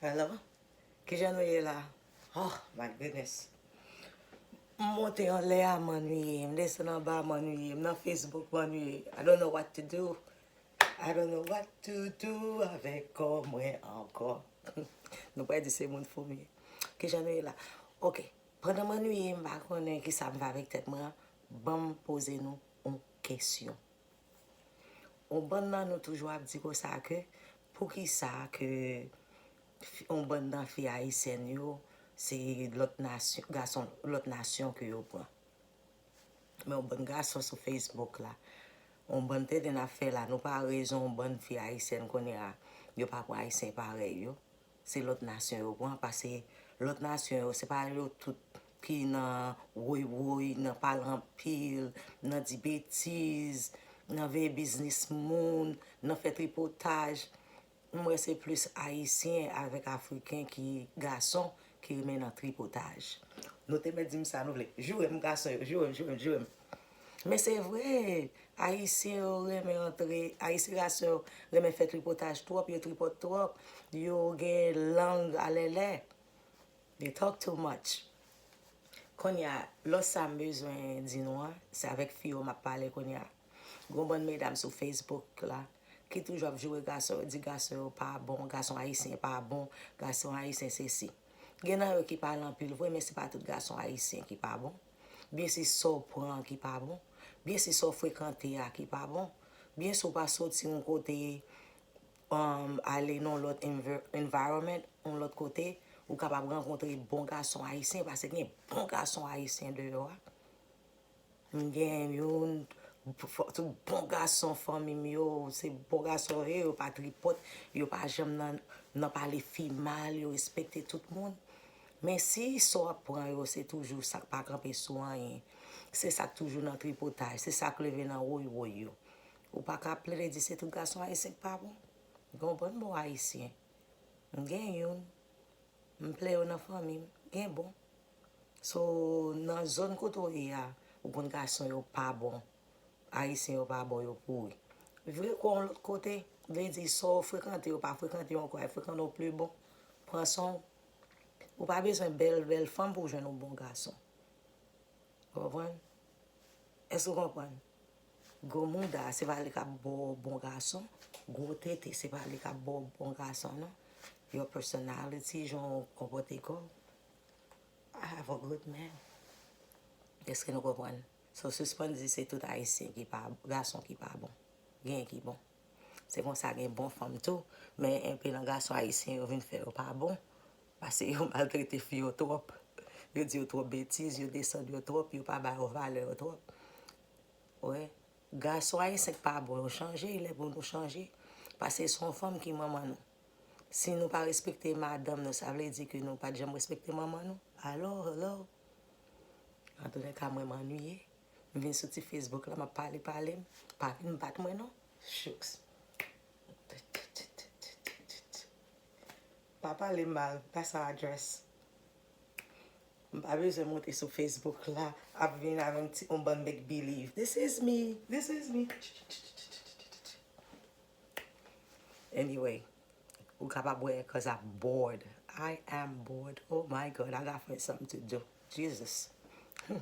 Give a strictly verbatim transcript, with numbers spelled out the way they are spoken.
Hello? Kijan nou ye la? Oh, my goodness. M monte anlè a, m annuiye. M desann anba, m annuiye. M nan Facebook, m annuiye. I don't know what to do. I don't know what to do avèk kò mwen ankò. Nou pral di se moun fou m ye. Kijan nou ye la? Ok. Pandan m annuiye, m pa konnen kisa m fè avèk tèt mwen an. Ban m poze nou yon kesyon. Yon bann nan nou toujou ap di konsa ke poukisa ke fi- yon bann nan fi ayisyèn yo se lòt nasyon, gason lòt nasyon ke yo pran. Men yon bann gason sou Facebook la, yon bann tenten n ap fè la, nou pa rezon yon bann fi ayisyèn kounye a, yo pa pran ayisyen parèy yo. Se lòt nasyon yo pran, paske lòt nasyon yo, se pa yo tout ki nan woy woy, nan pale anpil, nan di betiz, nan veye biznis moun, nan fè tripotaj. M wè se plis ayisyen avèk afriken ki gason ki renmen nan tripotaj. Nou te mèt di m sa nou vle. Joure m gason yo, joure m, joure m, joure m. Men se vre, ayisyen yo renmen antre, ayisyen gason yo renmen fè tripotaj twòp, yo tripòt twòp, yo gen lang alèlè. They talk too much. Kounye a, lòt sa m bezwen di nou an, se avèk fi yo m ap pale kounye a. Gon bann medam sou Facebook la ki toujou ap joure gason yo, di gason yo pa bon, gason ayisyen pa bon, gason ayisyen sesi. Gen nan yo ki pale anpil vre, men se pa tout gason ayisyen ki pa bon. Byen se sa w pran ki pa bon. Byen se sa w frekante a ki pa bon. Byen se w pa soti yon kote, um, ale nan lòt envi- environment, yon lòt kote, ou kapab rankontre bon gason ayisyen, paske gen bon gason ayisyen deyò a. M gen youn, fò- tout bon gason fanmi m yo, se bon gason yo ye, yo pa tripòt, yo pa janm nan, nan pale fi mal, yo respekte tout moun. Men si sa w ap pran yo, se toujou sa k pa kanpe sou anyen, se sa k toujou nan tripotaj, se sa k leve nan woy woy yo. Ou pa ka plede di se tout gason ayisyen k pa bon. Gen yon bann bon ayisyen. M gen youn. M plen yo nan fanmi m. Gen bon. So, nan zòn kote w ye a, ou konn gason yo pa bon. Ayisyen yo pa bon, yo pouri. Vire kò w yon lòt kote, vle di sa w frekante, yo pa frekante yo ankò, y ap frekante yon pli bon. Pran swen w. Ou pa bezwen bèl, bèl fanm pou w jwenn yon bon gason. Ou konprann? Èske w konprann? Gwo mouda, se pa li k ap ba w bon gason. Gwo tete, se pa li k ap ba w bon gason, non. Your personality, jan w konpòte kò w. I have a good man. Èske nou konprann? So, sispann di se tout ayisyen ki pa, gason ki pa bon. Gen ki bon. Se konsa gen bon fanm tou, men enpe nan gason ayisyen yo vin fè yo pa bon. Paske yo maltrete fi yo twòp. Yo di yo twòp betiz, yo desann yo twòp, yo pa ba yo valè yo twòp. Wè, gason ayisyen k pa bon yo chanje, lè pou nou chanje. Paske se yon fanm ki manman nou. Si nou pa respekte madanm nou, sa vle di ke nou pa t janm respekte manman nou. Alò, hello. Antoulèka, mwen m annuiye. M vin sou ti Facebook la, m ap pale, pale. Pa vin bat mwen, non. Shucks. Pa pale m mal, pa sa adrès. M pa bezwen monte sou Facebook la, ap vin avè yon ti, yon bann make believe. This is me, this is me. Anyway, ou kapab wè, cause I'm bored. I am bored. Oh my God, I gotta find something to do. Jesus. Hmm.